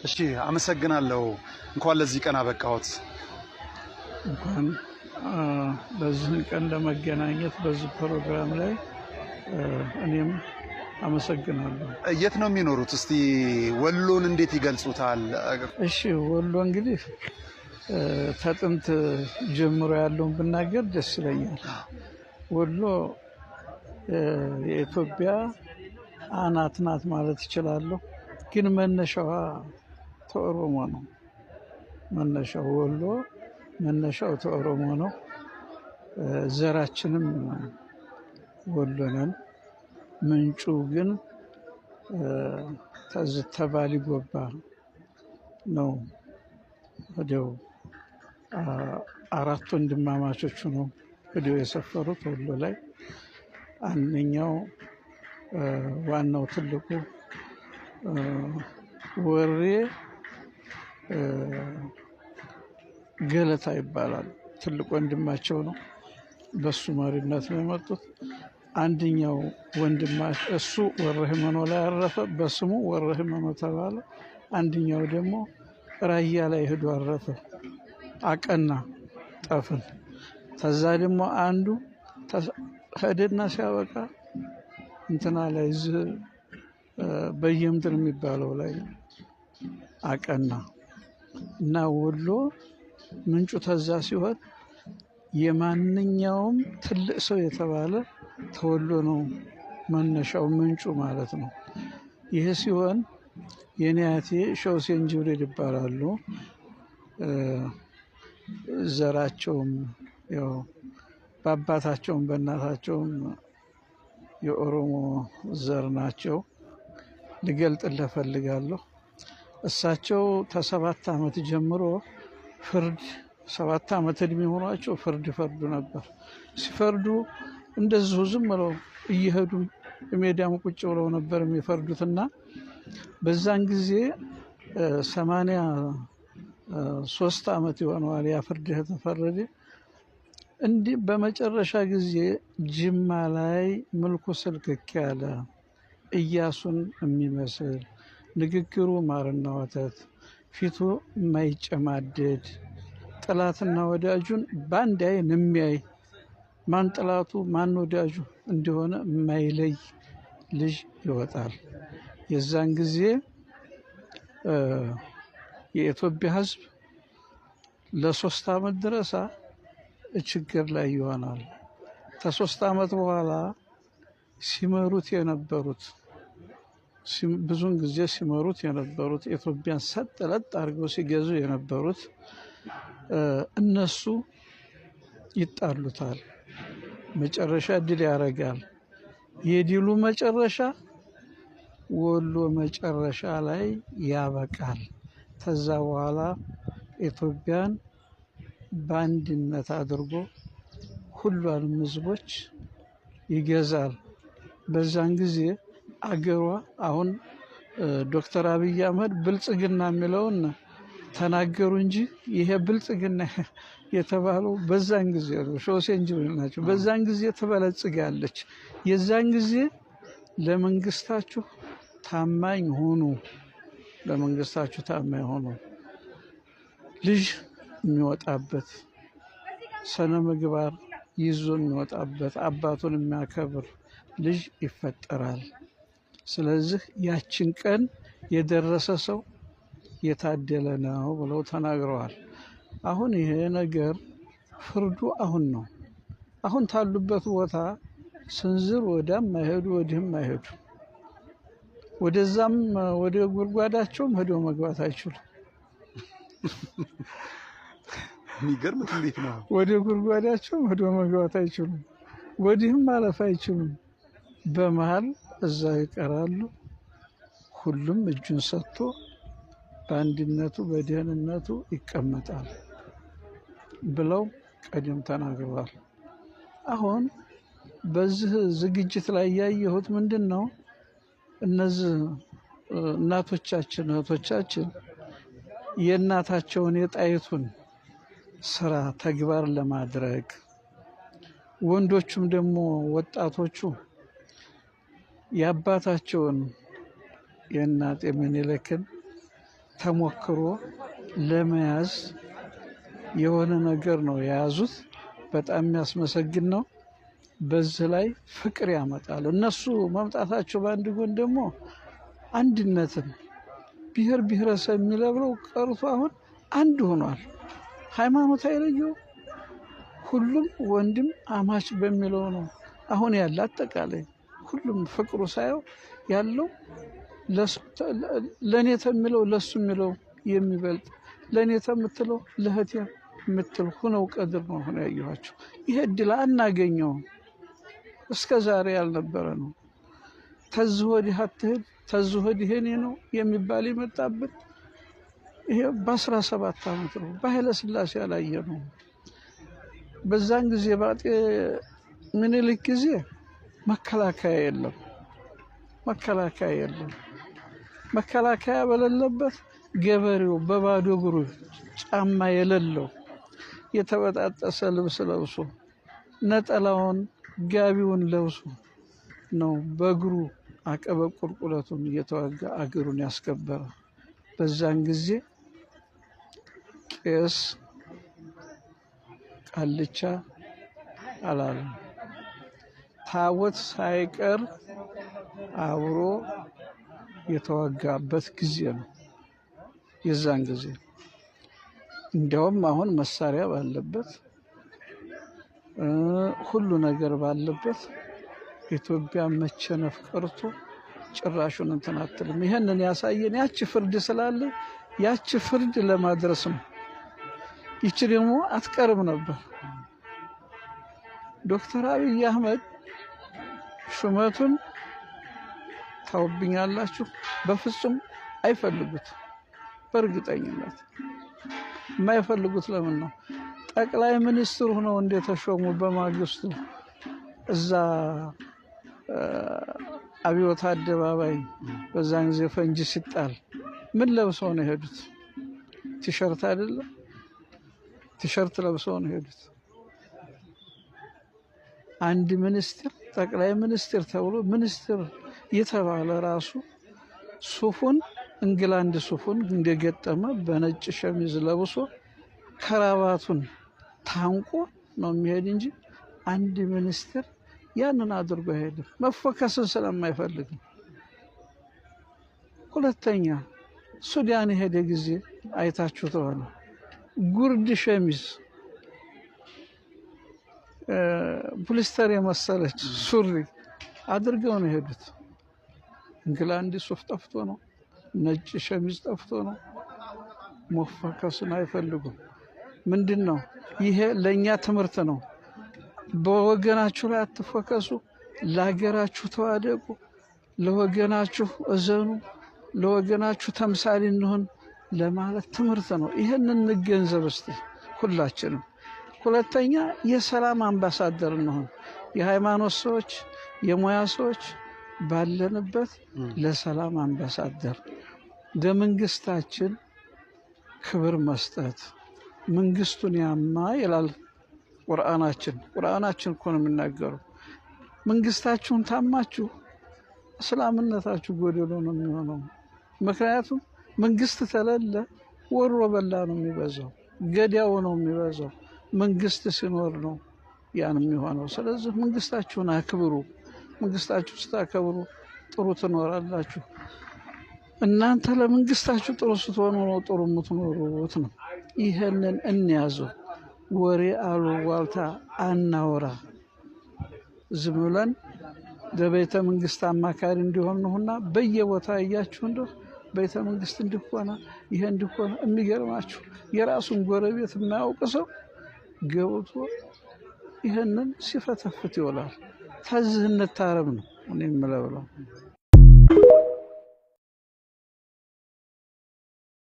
እሺ፣ አመሰግናለሁ። እንኳን ለዚህ ቀን አበቃዎት። እንኳን በዚህን ቀን ለመገናኘት በዚህ ፕሮግራም ላይ እኔም አመሰግናለሁ። የት ነው የሚኖሩት? እስቲ ወሎን እንዴት ይገልጹታል? እሺ፣ ወሎ እንግዲህ ከጥንት ጀምሮ ያለውን ብናገር ደስ ይለኛል። ወሎ የኢትዮጵያ አናት ናት ማለት እችላለሁ። ግን መነሻዋ ተኦሮሞ ነው። መነሻው ወሎ መነሻው ተኦሮሞ ነው። ዘራችንም ወሎ ነን። ምንጩ ግን ተባሊ ጎባ ነው። ወዲያው አራት ወንድማማቾቹ ነው ወዲያው የሰፈሩት ወሎ ላይ። አንደኛው ዋናው ትልቁ ወሬ ገለታ ይባላል። ትልቅ ወንድማቸው ነው። በሱ መሪነት ነው የመጡት። አንደኛው ወንድማ እሱ ወረ ህመኖ ላይ አረፈ፣ በስሙ ወረ ህመኖ ተባለ። አንደኛው ደግሞ ራያ ላይ ሄዶ አረፈ፣ አቀና ጠፍን። ከዛ ደግሞ አንዱ ሄደና ሲያበቃ እንትና ላይ እዚህ በየምድር የሚባለው ላይ አቀና እና ወሎ ምንጩ ተዛ ሲሆን የማንኛውም ትልቅ ሰው የተባለ ተወሎ ነው መነሻው ምንጩ ማለት ነው። ይህ ሲሆን የኔ አያቴ ሸህ ሁሴን ጅብሪል ይባላሉ። ዘራቸውም ያው በአባታቸውም በእናታቸውም የኦሮሞ ዘር ናቸው። ልገልጥልህ እፈልጋለሁ። እሳቸው ከ7 ዓመት ጀምሮ ፍርድ 7 ዓመት እድሜ ሆኗቸው ፍርድ ይፈርዱ ነበር። ሲፈርዱ እንደዚሁ ዝም ብለው እየሄዱ ሜዳም ቁጭ ብለው ነበር የሚፈርዱትና በዛን ጊዜ 83 ዓመት ይሆነዋል ያ ፍርድ የተፈረደ። እንዲህ በመጨረሻ ጊዜ ጅማ ላይ መልኩ ስልክክ ያለ ኢያሱን የሚመስል ንግግሩ ማርና ወተት ፊቱ የማይጨማደድ ጠላትና ወዳጁን በአንድ ዓይን የሚያይ ማን ጠላቱ ማን ወዳጁ እንደሆነ የማይለይ ልጅ ይወጣል። የዛን ጊዜ የኢትዮጵያ ሕዝብ ለ3 ዓመት ድረሳ ችግር ላይ ይሆናል። ከ3 ዓመት በኋላ ሲመሩት የነበሩት ብዙን ጊዜ ሲመሩት የነበሩት ኢትዮጵያን ሰጥ ለጥ አድርገው ሲገዙ የነበሩት እነሱ ይጣሉታል። መጨረሻ ድል ያደርጋል። የድሉ መጨረሻ ወሎ መጨረሻ ላይ ያበቃል። ከዛ በኋላ ኢትዮጵያን በአንድነት አድርጎ ሁሏንም ሕዝቦች ይገዛል። በዛን ጊዜ አገሯ አሁን ዶክተር አብይ አህመድ ብልጽግና የሚለውን ተናገሩ እንጂ ይሄ ብልጽግና የተባለው በዛን ጊዜ ነው። ሸህ ሁሴን ጅብሪል ናቸው። በዛን ጊዜ ትበለጽጋለች። የዛን ጊዜ ለመንግስታችሁ ታማኝ ሁኑ፣ ለመንግስታችሁ ታማኝ ሁኑ። ልጅ የሚወጣበት ስነ ምግባር ይዞ የሚወጣበት አባቱን የሚያከብር ልጅ ይፈጠራል። ስለዚህ ያችን ቀን የደረሰ ሰው የታደለ ነው ብለው ተናግረዋል። አሁን ይሄ ነገር ፍርዱ አሁን ነው። አሁን ታሉበት ቦታ ስንዝር ወዲያም አይሄዱ ወዲህም አይሄዱ፣ ወደዛም ወደ ጉድጓዳቸውም ሄደው መግባት አይችሉም። የሚገርም ትንቢት ነው። ወደ ጉድጓዳቸውም ሄደው መግባት አይችሉም፣ ወዲህም ማለፍ አይችሉም። በመሀል እዛ ይቀራሉ። ሁሉም እጁን ሰጥቶ በአንድነቱ በደህንነቱ ይቀመጣል ብለው ቀደም ተናግረዋል። አሁን በዚህ ዝግጅት ላይ ያየሁት ምንድን ነው? እነዚህ እናቶቻችን እህቶቻችን የእናታቸውን የጣይቱን ስራ ተግባር ለማድረግ ወንዶቹም ደግሞ ወጣቶቹ የአባታቸውን የእናጤ ምኒልክን ተሞክሮ ለመያዝ የሆነ ነገር ነው የያዙት። በጣም የሚያስመሰግን ነው። በዚህ ላይ ፍቅር ያመጣል። እነሱ መምጣታቸው በአንድ ጎን ደግሞ አንድነትን ብሔር ብሔረሰብ የሚለብለው ቀርቶ አሁን አንድ ሆኗል። ሃይማኖት አይለየው፣ ሁሉም ወንድም አማች በሚለው ነው አሁን ያለ አጠቃላይ ሁሉም ፍቅሩ ሳየው ያለው ለእኔ ተሚለው ለሱ የሚለው የሚበልጥ፣ ለእኔ ተምትለው ለእህቴ የምትል ሁነው ቀድር ነው ሆነ ያየኋቸው። ይሄ እድል አናገኘውም፣ እስከ ዛሬ ያልነበረ ነው። ተዝህ ወዲህ አትሄድ፣ ተዝህ ወዲህ የኔ ነው የሚባል የመጣብን ይሄ በ17 ዓመት ነው። በኃይለ ሥላሴ ያላየ ነው። በዛን ጊዜ በአጤ ምኒልክ ጊዜ መከላከያ የለም፣ መከላከያ የለም። መከላከያ በሌለበት ገበሬው በባዶ እግሩ ጫማ የሌለው የተበጣጠሰ ልብስ ለብሶ ነጠላውን ጋቢውን ለብሶ ነው በእግሩ አቀበ ቁልቁለቱን እየተዋጋ አገሩን ያስከበረ። በዛን ጊዜ ቄስ ቃልቻ አላለም። ታቦት ሳይቀር አብሮ የተዋጋበት ጊዜ ነው የዛን ጊዜ። እንዲያውም አሁን መሳሪያ ባለበት ሁሉ ነገር ባለበት ኢትዮጵያ መቸነፍ ቀርቶ ጭራሹን እንትን አትልም። ይህንን ያሳየን ያቺ ፍርድ ስላለ ያቺ ፍርድ ለማድረስ ነው። ይቺ ደግሞ አትቀርም ነበር። ዶክተር አብይ አህመድ ሹመቱን ታውብኛላችሁ፣ በፍጹም አይፈልጉት። በእርግጠኝነት የማይፈልጉት ለምን ነው? ጠቅላይ ሚኒስትር ሆነው እንደተሾሙ በማግስቱ እዛ አብዮት አደባባይ በዛን ጊዜ ፈንጂ ሲጣል ምን ለብሰው ነው የሄዱት? ቲሸርት አይደለም፣ ቲሸርት ለብሰው ነው የሄዱት። አንድ ሚኒስትር ጠቅላይ ሚኒስትር ተብሎ ሚኒስትር የተባለ ራሱ ሱፉን እንግላንድ ሱፉን እንደገጠመ በነጭ ሸሚዝ ለብሶ ከራባቱን ታንቆ ነው የሚሄድ እንጂ አንድ ሚኒስትር ያንን አድርጎ አይሄድም። መፎከስን ስለማይፈልግ ነው። ሁለተኛ ሱዳን የሄደ ጊዜ አይታችሁ ተሆነ ጉርድ ሸሚዝ ፕሊስተር የመሰለች ሱሪ አድርገው ነው የሄዱት። እንግላንድ ሱፍ ጠፍቶ ነው፣ ነጭ ሸሚዝ ጠፍቶ ነው። መፎከስን አይፈልጉም። ምንድን ነው ይሄ? ለእኛ ትምህርት ነው። በወገናችሁ ላይ አትፎከሱ፣ ለሀገራችሁ ተዋደቁ፣ ለወገናችሁ እዘኑ፣ ለወገናችሁ ተምሳሌ እንሆን ለማለት ትምህርት ነው። ይህን እንገንዘብ እስቲ ሁላችንም። ሁለተኛ የሰላም አምባሳደር እንሆን። የሃይማኖት ሰዎች፣ የሙያ ሰዎች ባለንበት ለሰላም አምባሳደር፣ ለመንግስታችን ክብር መስጠት፣ መንግስቱን ያማ ይላል ቁርአናችን። ቁርአናችን እኮ ነው የሚናገረው። መንግስታችሁን ታማችሁ እስላምነታችሁ ጎደሎ ነው የሚሆነው። ምክንያቱም መንግስት ተለለ ወሮ በላ ነው የሚበዛው፣ ገዳው ነው የሚበዛው። መንግስት ሲኖር ነው ያን የሚሆነው። ስለዚህ መንግስታችሁን አክብሩ። መንግስታችሁ ስታከብሩ ጥሩ ትኖራላችሁ። እናንተ ለመንግስታችሁ ጥሩ ስትሆኑ ነው ጥሩ የምትኖሩት ነው። ይህንን እንያዘው። ወሬ አሉባልታ አናወራ። ዝም ብለን ለቤተ መንግስት አማካሪ እንዲሆን ነውና በየቦታ እያችሁ እንደው ቤተ መንግስት እንዲሆነ ይሄ እንዲሆነ፣ የሚገርማችሁ የራሱን ጎረቤት የማያውቅ ሰው ገብቶ ይህንን ሲፈተፍት ይውላል። ተዝህ እንታረም ነው እኔ የምለው።